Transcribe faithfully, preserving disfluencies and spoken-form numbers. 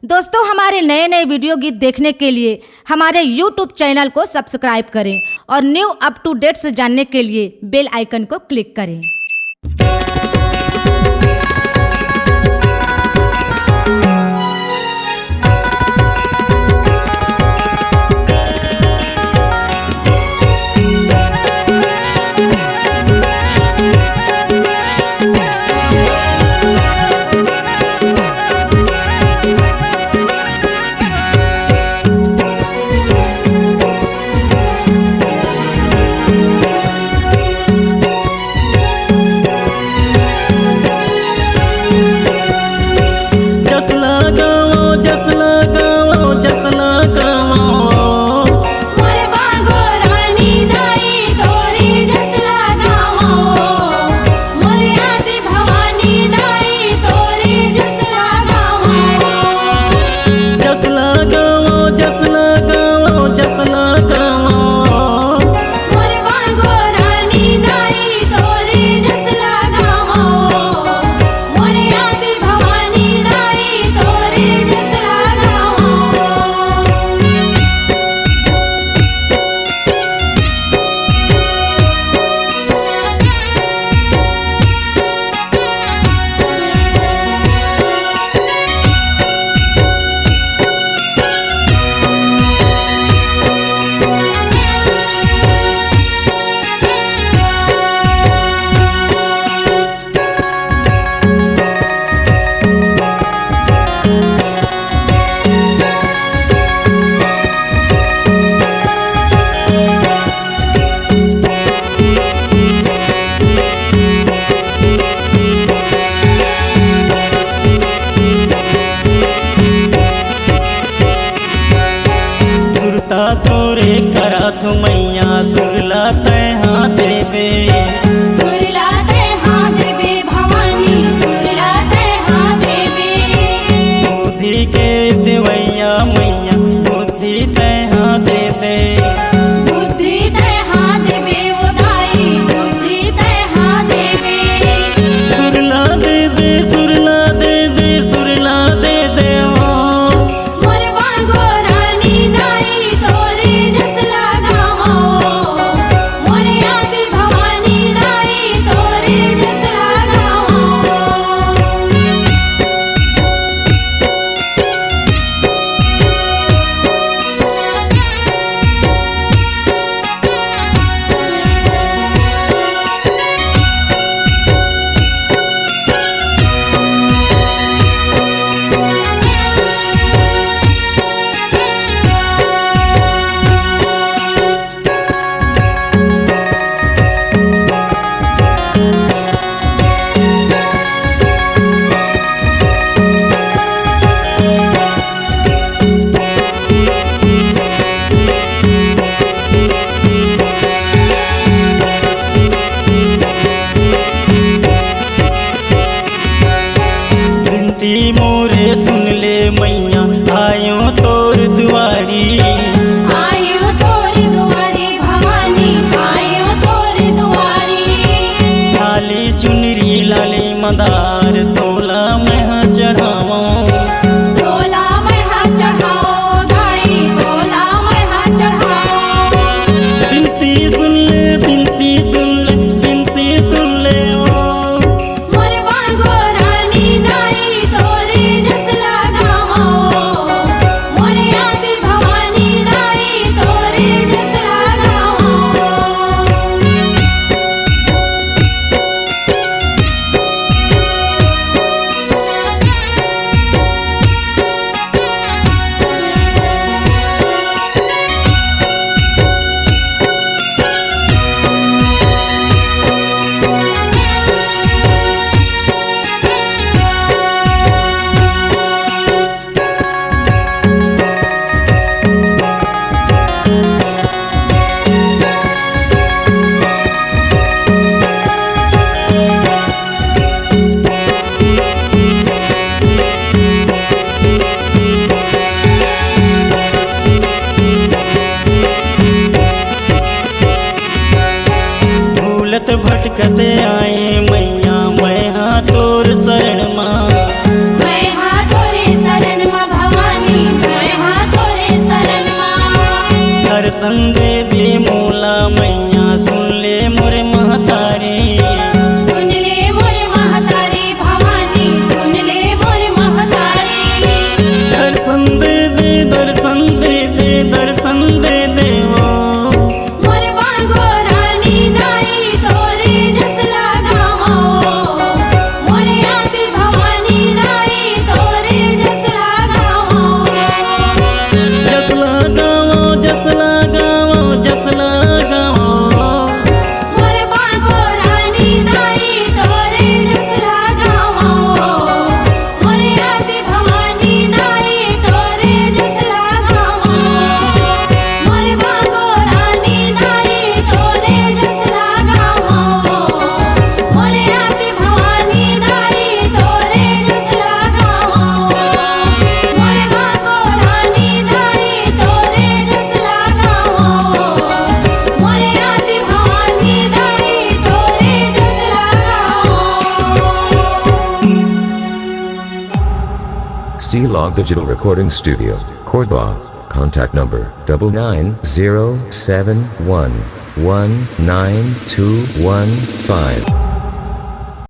दोस्तों, हमारे नए नए वीडियो गीत देखने के लिए हमारे YouTube चैनल को सब्सक्राइब करें और न्यू अप टू डेट्स जानने के लिए बेल आइकन को क्लिक करें। सुरता तोरे करत हो मैया, सुरला तैहा देबे। सुरला तैहा देबे भवानी, सुरला तैहा देबे। बुद्धि के देवैया मैया, बुद्धि तैहा देबे। बुद्धि तैहा देबे ओ दाई, बुद्धि तैहा देबे। सुरला दे दे, सुरला दे दे, सुरला दे दे ओ। मोर बांगो रानी दाई तोरे जस लगावो, मोर C Log Digital Recording Studio, Cordoba. Contact number double nine zero seven one one nine two one five.